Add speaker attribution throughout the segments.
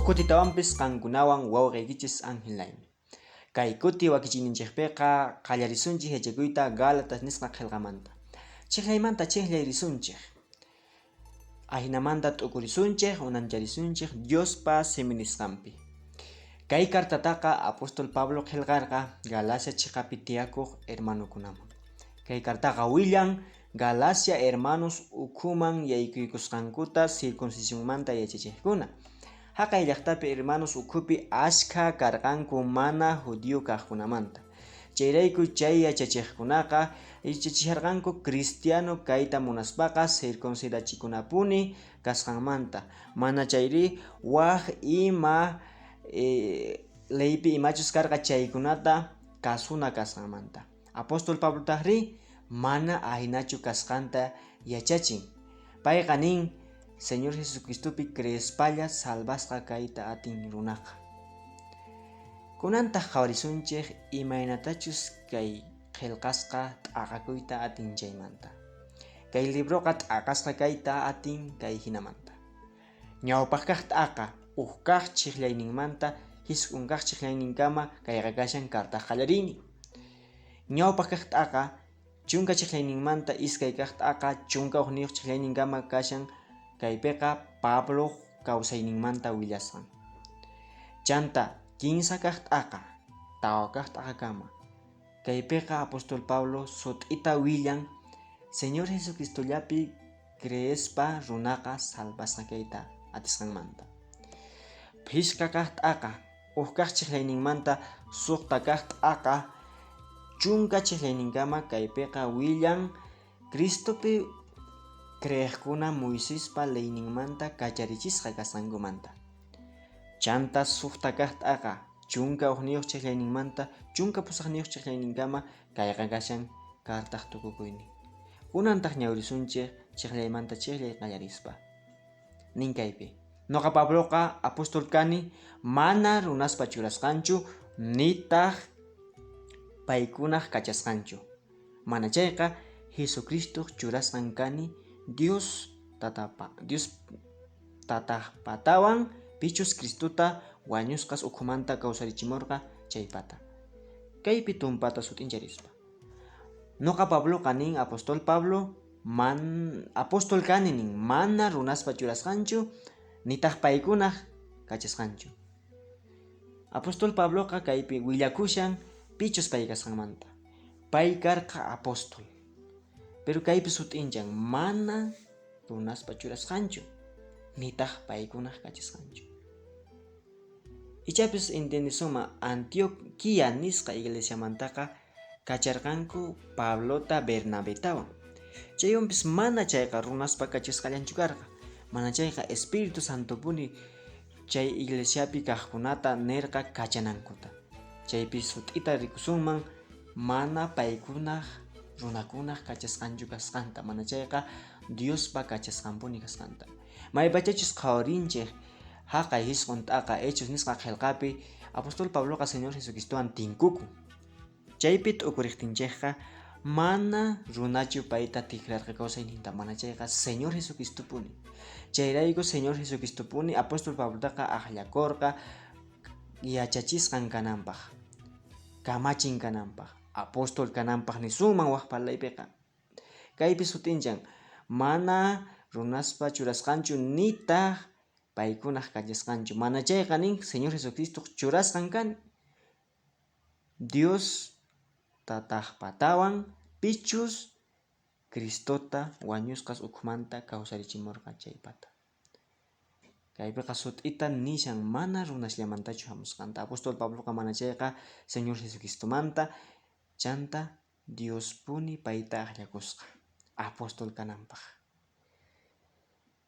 Speaker 1: Uj kutitawanpis qankunawan wawqeykichis Ángel Laime. Kay kuti wakichiyninchejpeqa qallarisunchej yachakuyta Gálatas nisqa qhelqamanta. Chejllaymanta chejllay risunchej. Ajinamanta t'ukurisunchej, unancharisunchej Diospa simi nisqanpi. Kay cartataqa apóstol Pablo qhelqarqa Galacia cheqapi tiyakoj hermanokunaman. Kay cartaqa willan Galacia hermanos ukhuman yaykuykusqankuta circuncisionmanta yachachejkuna. Jaqay llajtapi hermanos ukhupi ashkha karqanku mana judío kajkunamanta. Chayrayku chay yachachejkunaqa yachachisharqanku cristiano kayta munaspaqa circuncidachikunapuni kasqanmanta, mana chayrí waj ima leypi imachus karqa chaykunata kasuna kasqanmanta. Apóstol Pablotajrí mana ajinachu kasqanta yachachin. Payqa nin, Señor Jesucristopi creespalla salvasqa kayta atin runaqa. Kunantaj qhawarisunchej imaynatachus kay qhelqasqa t'aqakuyta atin chaymanta. Kay libroqa t'aqasqa kayta atin kay jinamanta. Ñawpaj kaj t'aqa, uj kaj chijllayninmanta jisq'on kaj chijllayninkama kayqa kashan cartaj qallariynin. Ñawpaj kaj t'aqa, chunka chijllayninmanta iskay kaj t'aqa 11 chijllayninkama kashan kaypeqa Pabloj kawsayninmanta willasqan. Chanta kinsa kaj t'aqa, tawa kaj t'aqakama. Kaypeqa apóstol Pablo sut'ita willan Señor Jesucristollapi creespa runaqa salvasqa kayta atisqanmanta. Phishqa kaj t'aqa, uj kaj chijlayninmanta sojta kaj t'aqa, chunka chijlayninkama kaypeqa willan Cristopi creejkuna Moisespa leyninmanta kacharichisqa kasqankumanta. Chanta sojta kaj t'aqa, 11 chijlayninmanta 18 chijlayninkama kayqa kashan cartaj tukukuynin. Kunantaj ñawirisunchej chijlaymanta chijlay qallarispa. Nin kaypi, Noqa Pabloqa apóstol kani, mana runaspa churasqanchu, nitaj paykunaj kachasqanchu. Mana chayqa Jesucristoj churasqan kani Dios tatapa, Dios tatajpatawan pichus Cristota wañusqas ukhumanta kawsarichimorqa chaypata. Kaypi tumpata sut'incharispa. Noqa Pabloqa nin apóstol Pablo man apóstol kani nin mana runaspa churasqanchu nitaj paykunaj kachasqanchu. Apóstol Pabloqa kaypi willakushan pichus pay kasqanmanta. Pay karqa apóstol. Pero kaypi sut'inchan mana runaspa churasqanchu nitaj paykunaj kachasqanchu. Ichapis entiendesunman Antioquía nisqa iglesiamantaqa kacharqanku Pablota Bernabetawan. Chaywanpis mana chayqa runaspa kachasqallanchu karqa, mana chayqa Espíritu Santopuni chay iglesiapi kajkunata nerqa kachanankuta. Chaypi sut'ita rikusunman mana paykunaj runakunaj kachasqanchu kasqanta, mana chayqa Diospa kachasqanpuni kasqanta. Maypachachus qhawarinchej Jaqay jisq'on t'aqa Hechos nisqa qhelqapi apóstol Pabloqa Señor Jesucristowan tinkukun. Chaypi t'ukurejtinchejqa mana runachu payta tijrarqa kawsayninta, mana chayqa Señor Jesucristopuni. Chayrayku Señor Jesucristopuni apóstol Pablotaqa ajllakorqa yachachisqan kananpaj, kamachin kananpaj, apóstol kananpaj nisunman waj parlaypeqa. Kaypi sut'inchan, mana runaspa churasqanchu nitaj paykunaj kachasqanchu. Mana chayqa nin Señor Jesucristoj churasqan kani. Dios tatajpatawan pichus Cristota wañusqas ukhumanta kawsarichimorqa chaypata. Kaypiqa sut'ita nishan mana runasllamantachu jamusqanta. Apóstol Pabloqa mana chayqa Señor Jesucristomanta chanta Diospuni payta ajllakusqa apóstol kananpaj.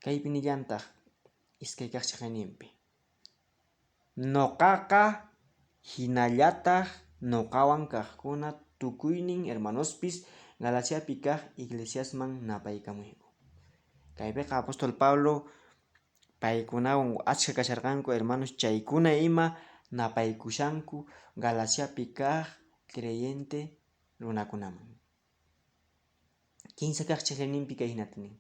Speaker 1: Kaypi nillantaj iskay kaj cheqayninpi. Noqaqa jinallataj noqawan kajkuna tukuynin hermanospis Galaciapi kaj iglesiasman napaykamuyku. Kaypeqa apóstol Pablo paykunawan achkha kasharqanku hermanos chaykuna ima napaykushanku Galaciapi kaj creyente runakunaman. Kinsa kaj chejlayninpi kay jinata nin.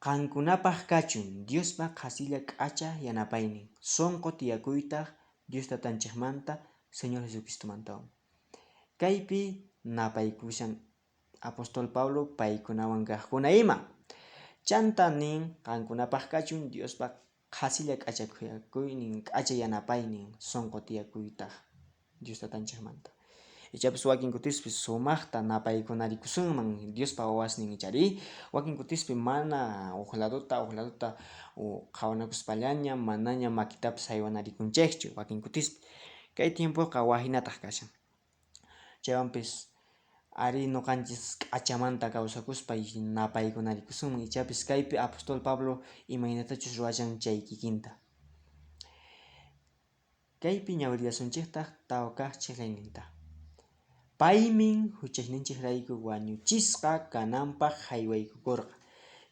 Speaker 1: Qankunapaj kachun Diospa qhasilla k'acha yanapaynin, sonqo tiyakuytaj Dios Tatanchejmanta, Señor Jesucristomantawan. Kaypi napaykushan apóstol Pablo paykunawan kajkuna ima. Chantá nin, Qankunapaj kachun Diospa qhasilla k'acha khuyakuynin, k'acha yanapaynin, sonqo tiyakuytaj Dios Tatanchejmanta. Ichapis wakin kutispi sumajta napaykunarikusunman Diospa wawasnin icharí, wakin kutispi mana uj ladota uj ladota qhawanakuspallaña manaña makitapis jaywanarikunchejchu wakin kutispi. Kay tiempoqa waj jinataj kashan. Chaywanpis arí noqanchis k'achamanta kawsakuspa napaykunarikusunman ichapis kaypi apóstol Pablo imaynatachus ruwashan chay kikinta. Kaypi ñawirillasunchejtaj tawa kaj chejlayninta. Paymin juchasninchejrayku wañuchisqa kananpaj jaywaykukorqa,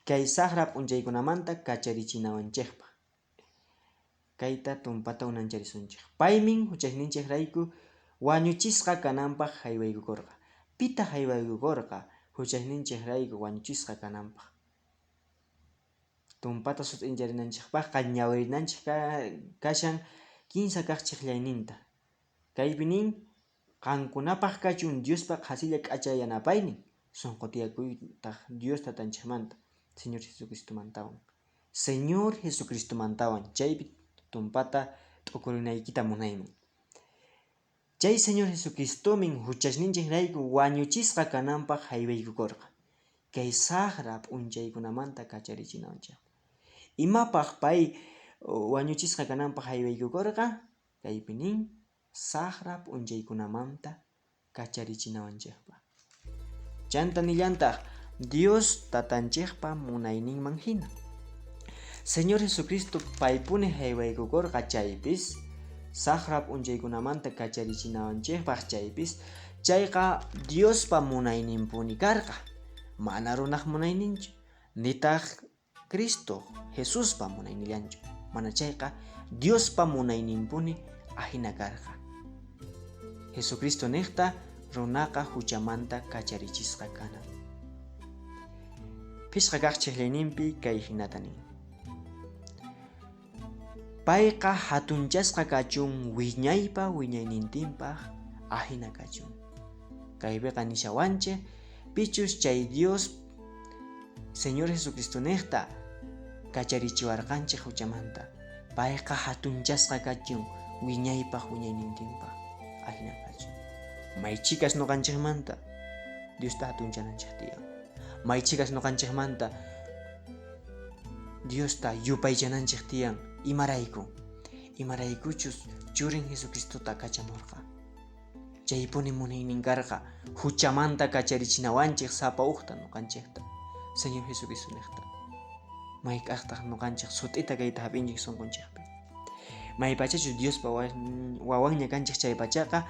Speaker 1: kay sajra p'unchaykunamanta kacharichinawanchejpaj. Kayta tumpata unancharisunchej. Paymin juchasninchejrayku wañuchisqa kananpaj jaywaykukorqa. Pitaj jaywaykukorqa juchasninchejrayku wañuchisqa kananpaj? Tumpata sut'incharinanchejpajqa ñawirinanchej kashan kinsa kaj chejllayninta. Kaypi nin, Qankunapaj kachun Diospa qhasilla k'acha yanapaynin, sonqo tiyakuytaj Dios Tatanchejmanta, Señor Jesucristomantawan. Señor Jesucristomantawan chaypi tumpata t'ukurinaykita munayman. Chay Señor Jesucristomin juchasninchejrayku wañuchisqa kananpaj jaywaykukorqa, kay sajra p'unchaykunamanta kacharichinawanchejpaj. Imapaj pay wañuchisqa kananpaj jaywaykukorqa? Kaypi nin, sajra p'unchaykunamanta kacharichinawanchejpaj. Chanta nillantaj, Dios Tatanchejpa munayninman jina. Señor Jesucristo paypuni jaywaykukorqa chaypis, sajra p'unchaykunamanta kacharichinawanchejpaj chaypis, chayqa Diospa munayninpuni karqa, mana runaj munayninchu, nitaj Cristo Jesuspa munaynillanchu, manachayqa Diospa munayninpuni ajina karqa. Jesucristo nejta runaqa juchamanta kacharichisqa kanan. Phishqa kaj chejllayninpi kay jinata nin. Payqa jatunchasqa kachun wiñaypa wiñaynintinpaj ajina kachun. Kaypiqa nishawanchej pichus chay Dios Señor Jesucristonejta kacharichiwarqanchej juchamanta. Payqa jatunchasqa kachun wiñaypaj wiñaynintinpaj ajina kachun. May chhikas noqanchejmanta Diosta jatunchananchej tiyan. May chhikas noqanchejmanta Diosta yupaychananchej tiyan. Imarayku? Imaraykuchus Churin Jesucristota kachamorqa. Chaypuni munaynin karqa juchamanta kacharichinawanchej sapa ujta noqanchejta, Señor Jesucristo nejta. Mayk'ajtaj noqanchej sut'ita kayta jap'inchej sonqonchejpi? Maypachachus Diospa wawanña kanchej chaypachaqa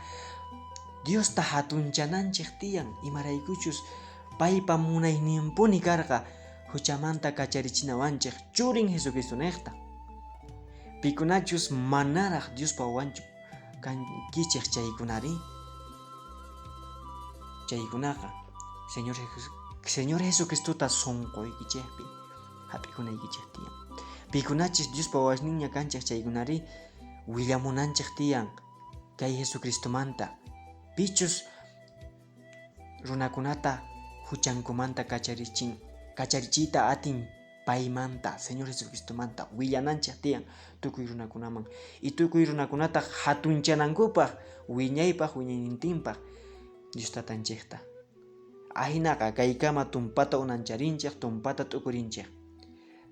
Speaker 1: Diosta jatunchananchej tiyan, imaraykuchus paypa munayninpuni karqa juchamanta kacharichinawanchej Churin Jesucristo nejta. Pikunachus manaraj Diospa wawanchu kankichej chaykunari? Chaykunaqa Señor, Señor Jesucristota sonqoykichejpi jap'ikunaykichej tiyan. Pikunachus Diospa wawasninña kanchej chaykunari willamunanchej tiyan kay Jesucristomanta. Pichus runakunata juchankumanta kacharichin kacharichiyta atin paymanta, Señor Jesucristomanta willananchej tiyan tukuy runakunaman y tukuy runakunata jatunchanankupaj wiñaypaj wiñaynintinpaj Dios Tatanchejta. Ajinaqa kaykama tumpata unancharinchej, tumpata t'ukurinchej,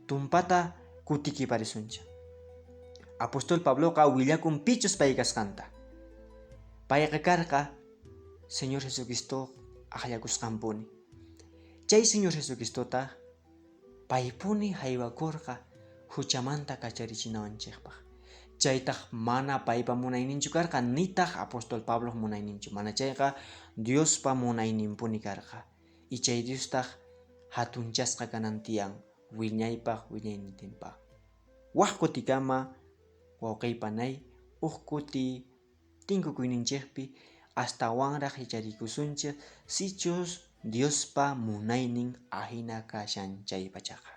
Speaker 1: tumpata kutikiparisunchej. Apóstol Pabloqa willakun pichus pay kasqanta. Payqa karqa Señor Jesucristo ajllakusqanpuni. Chay Señor Jesucristotaj paypuni jaywakorqa juchamanta kacharichinawanchejpaj. Chaytaj mana paypa munayninchu karqa, nitaj apóstol Pabloj munayninchu, mana chayqa Diospa munayninpuni karqa. Y chay Diostaj jatunchasqa kanan tiyan wiñaypaj wiñaynintinpaj. Waj kutikama, wawqey panay, uj kuti Tinkukuyninchejpi astawanraj yacharikusunchej sichus Diospa munaynin ajina kashan chaypachaqa.